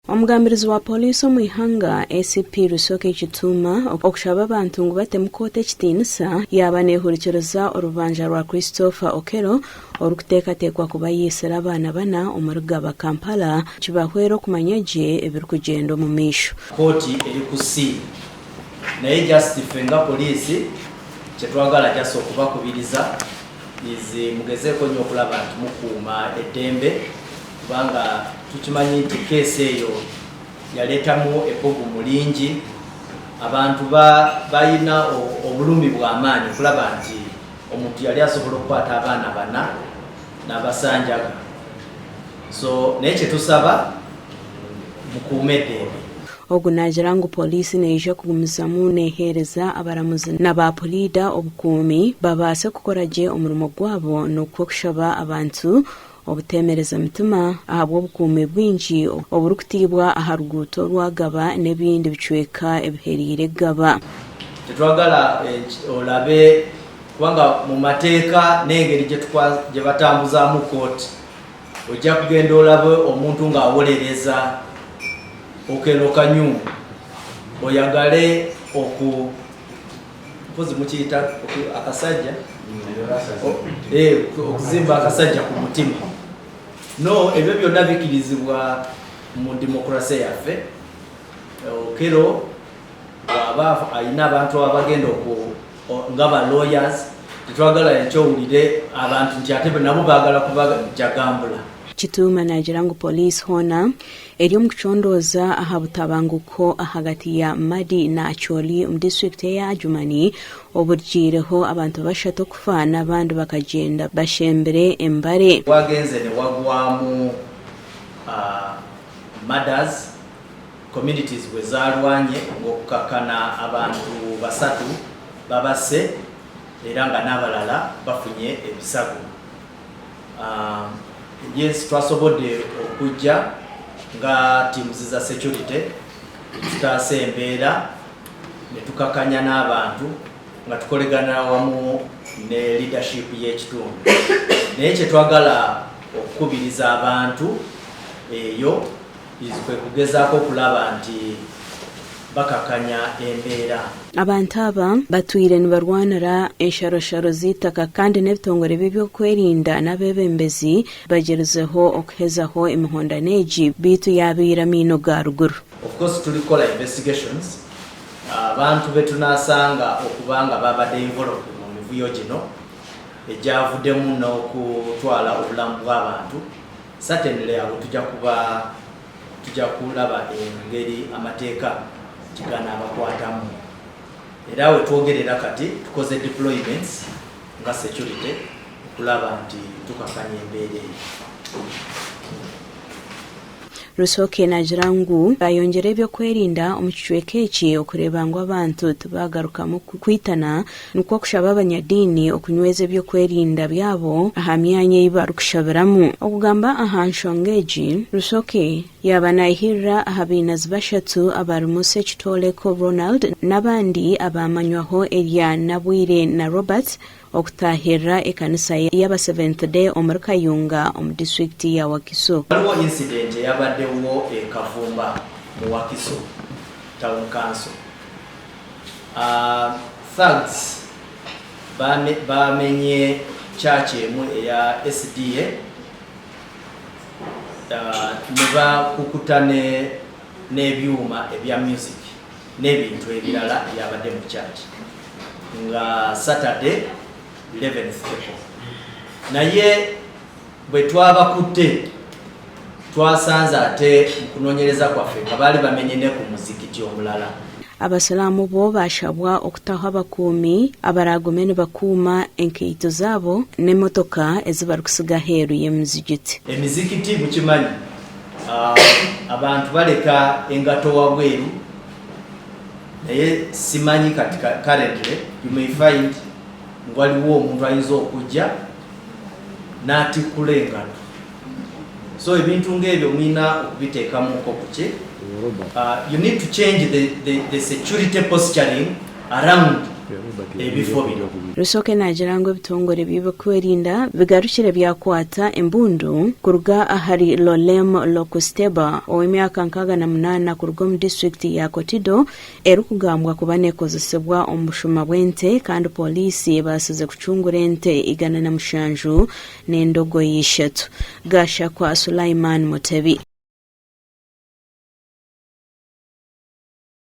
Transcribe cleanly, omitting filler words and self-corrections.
Omugambirizi wa Pooriisi omu ihanga, ACP Rusoke Kituuma okushaba abantu ngu batemu kooti ekitiinisa yaaba nehurikiriza orubanja rwa Christopher Okello orikuteekateekwa kuba yaitsire abaana bana omuri Gaba, Kampala kibahwere okumanya gye ebirikugyenda omu maisho. Kooti eri ku scene naye just ffe nga poliisi kyetwagala just okubakubiriza is mugezeeko nnyo okulaba nti mukuuma eddembe kubanga tukimanyi nti case eyo yaleetamu ebbugumu lingi, abantu balina obulumi bw'amaanyi okulaba nti omuntu yali asobola okukwata abaana bana n'abasanjaga so naye kyetusaba mukuume eddembe. Ogu naagira ngu pooriisi neija kugumizamu neeheereza abaramuzi na ba puriida obukuumi babaase kukora gye omurimo gwabo nikwo kushaba abantu Obuteemereza mitima ahabw'obukuumi bwingi oburikutiibwa aha ruguuto rwa Gaba n'ebindi bicweka ebihereire Gaba. Tetwagala olabe kubanga mu mateeka n'engeri gye batambuzaamu kkooti, ojja kugenda olabe omuntu ng'awolereza Okello Kanyungu oyagale oku mpozi mukiyita akasajja eh, okuzimba akasajja ku mutima no ebyo byonna bikirizibwa mu demokrasiya yaffe okero waba alina abantu abagenda nga ba lawyers tetwagala ekyowulire abantu nti ate nabo bagala kubajagambula Kituuma naagira ngu Pooriisi hoona eri omu kucondooza aha butabanguko ahagati ya Madi na Acholi omu disiturikiti eya Adjumani oburugiireho abantu bashatu okufa n'abandi bakagyenda bashembire embare. Wagenze newagwamu murders, communities bwezarwanye ng'okukakana abantu basatu babase era nga n'abalala bafunye ebisago. Yes, twasobodde okujja nga teams za security netutaasa embeera netukakanya n'abantu nga tukolegana wamu ne leadership y'ekitundu naye kyetwagala okukubiriza abantu eyo is kwe kugezaako okulaba nti bakakanya embeera. Abantu aba batwire nibarwanira ensharosharo z'eitaka kandi n'ebitongore by'ebyokwerinda n'abeebembezi bagyerizeho okuhezaho emihondano egi beitu yaabaire amaino ga ruguru. Of course turi kukora investigations abantu betunasanga okuba nga babade involved mu mivuyo gino egyavudemu n'okutwala obulamu bw'abantu certainly abo tuja kuba Tujja kulaba engeri amateeka gye ganaabakwatamu era we twogerera kati tukoze deployments nga security okulaba nti tukakanya embeera eyo. Rusoke naagira ngu baayongyera eby'okwerinda omu kicweka eki okureeba ngu abantu tibaagarukamu kwitana Nikwo kushaba abanyadiini okunyweza eby'okwerinda byabo aha myanya ei barikushabiramu. Okugamba aha nshonga egi, Rusoke yaaba naihirira aha bainazi bashatu abarimu Ssekitooleko Ronald n'abandi abaamanywaho erya Nabwire na Robert okutaahirira ekanisa y'aba Seventh Day omuri Kayunga omu disiturikiti ya Wakiso. Waliwo incident eyabaddewo e Kavumba mu Wakiso Town Council. Thugs bamenye church emu eya SDA nebakukuta n'ebyuma ebya music n'ebintu ebirala ebyabadde mu church nga Saturday 11th April naye bwe twabakutte twasanze ate mu kunoonyereza kwaffe nga baali bamenye ne ku muzikiti omulala. Abasiraamu bo baashabwa okutaho abakuumi abaraagume nibakuuma enkaito zaabo n'emotoka ezi barikutsiga aheeru y'emizigiti. Emizikiti mukimanyi abantu baleka engato wabweru naye simanyi kati currently you may find ngu waliwo omuntu ayinza okujja n'atikkula engato so ebintu ng'ebyo mulina okubiteekamuko kuki uh, you need to change the, the, the security posturing around. ebifo bino. Rusoke naagira ngu ebitongore by'ebyokwerinda bigarukire byakwata embundu kuruga ahari Lolem Lokusteba ow'emyaka 68 kuruga omu disiturikiti ya Kotido erikugambwa kuba nekozesebwa omu bushuma bw'ente kandi pooriisi ebaasize kucungura ente 107 n'endogoyi ishatu. Gashakwa Sulaiman Mutebi.